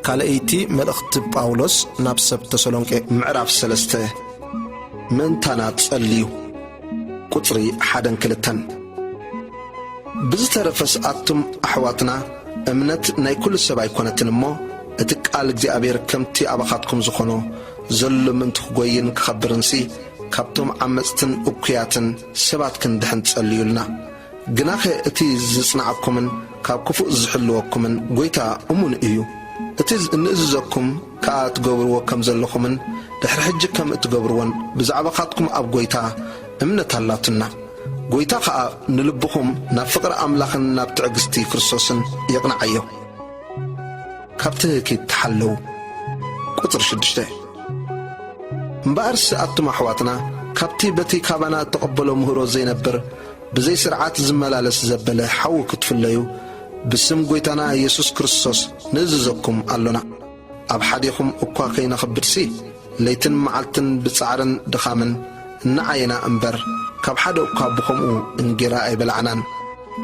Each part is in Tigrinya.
ካልኣይቲ መልእኽቲ ጳውሎስ ናብ ሰብ ተሰሎንቄ ምዕራፍ ሰለስተ። ምእንታና ጸልዩ። ቁጽሪ ሓደን ክልተን። ብዝተረፈስ ኣቱም ኣሕዋትና፣ እምነት ናይ ኩሉ ሰብ ኣይኮነትን እሞ፣ እቲ ቃል እግዚኣብሔር ከምቲ ኣባኻትኩም ዝኾኖ ዘሎ ምእንቲ ክጎይን ክኸብርንሲ፣ ካብቶም ዓመጽትን እኩያትን ሰባት ክንድሕን ጸልዩልና። ግናኸ እቲ ዝጽንዓኩምን ካብ ክፉእ ዝሕልወኩምን ጐይታ እሙን እዩ። እቲ እንእዝዘኩም ከኣ ትገብርዎ ከም ዘለኹምን ድሕሪ ሕጂ ከም እትገብርዎን ብዛዕባኻትኩም ኣብ ጐይታ እምነት ኣላትና። ጐይታ ኸኣ ንልብኹም ናብ ፍቕሪ ኣምላኽን ናብ ትዕግስቲ ክርስቶስን የቕንዓዮ። ካብ ትህኪት ተሓለዉ። ቁጽሪ ሽዱሽተ። እምበኣርስ ኣቱም ኣሕዋትና፣ ካብቲ በቲ ካባና እተቐበሎ ምህሮ ዘይነብር፣ ብዘይ ስርዓት ዝመላለስ ዘበለ ሓዉ ክትፍለዩ፣ ብስም ጐይታና የሱስ ክርስቶስ ንእዝዘኩም ኣሎና። ኣብ ሓዴኹም እኳ ከይነኽብድሲ፣ ለይትን መዓልትን ብጻዕርን ድኻምን እናዓየና እምበር፣ ካብ ሓደ እኳ ብኸምኡ እንጌራ ኣይበላዕናን።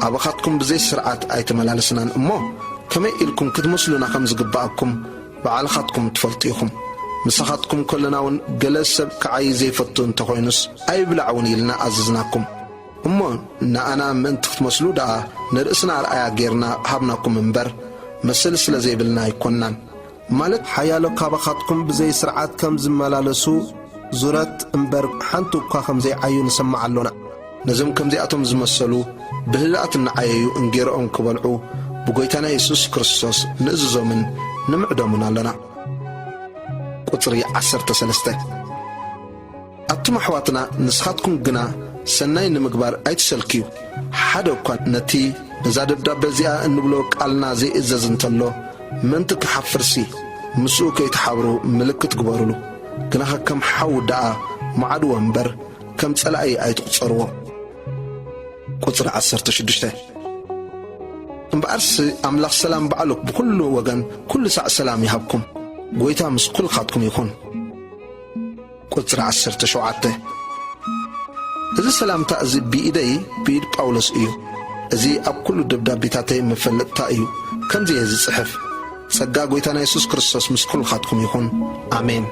ኣባኻትኩም ብዘይ ስርዓት ኣይተመላለስናን እሞ፣ ከመይ ኢልኩም ክትመስሉና ከም ዝግብኣኩም ባዕልኻትኩም ትፈልጡ ኢኹም። ምሳኻትኩም ከለና እውን ገለ ሰብ ክዓዪ ዘይፈቱ እንተኾይኑስ፣ ኣይብላዕ እውን ኢልና ኣዘዝናኩም። እሞ ንኣና ምእንቲ ክትመስሉ ደኣ ንርእስና ኣርኣያ ጌርና ሃብናኩም እምበር፣ መሰል ስለ ዘይብልና ኣይኮንናን። ማለት ሓያሎ ካባኻትኩም ብዘይ ስርዓት ከም ዝመላለሱ ዙረት እምበር ሓንቲ እኳ ከም ዘይዓዩ ንሰምዕ ኣሎና። ነዞም ከምዚኣቶም ዝመሰሉ ብህድኣት እናዓየዩ እንጌርኦም ክበልዑ ብጐይታና የሱስ ክርስቶስ ንእዝዞምን ንምዕዶምን ኣሎና። ቁጽሪ ዓሰርተ ሰለስተ። ኣቱም ኣሕዋትና፣ ንስኻትኩም ግና ሰናይ ንምግባር ኣይትሰልክዩ። ሓደ እኳ ነቲ ነዛ ደብዳበ እዚኣ እንብሎ ቃልና ዘይእዘዝ እንተሎ፣ ምእንቲ ክሓፍርሲ፣ ምስኡ ከይትሓብሩ ምልክት ግበሩሉ። ግናኸ ከም ሓው ደኣ መዓድዎ እምበር፣ ከም ጸላኢ ኣይትቑጸርዎ። ቁጽሪ ዓሰርተ ሽዱሽተ። እምበኣርስ ኣምላኽ ሰላም ባዕሉ ብኹሉ ወገን ኩሉ ሳዕ ሰላም ይሃብኩም። ጐይታ ምስ ኩልኻትኩም ይኹን። ቁጽሪ ዓሰርተ ሸውዓተ። እዚ ሰላምታ እዚ ብኢደይ ብኢድ ጳውሎስ እዩ። እዚ ኣብ ኩሉ ደብዳቤታተይ መፈለጥታ እዩ። ከምዚ እየ ዝጽሕፍ። ጸጋ ጐይታና የሱስ ክርስቶስ ምስ ኩልኻትኩም ይኹን። ኣሜን።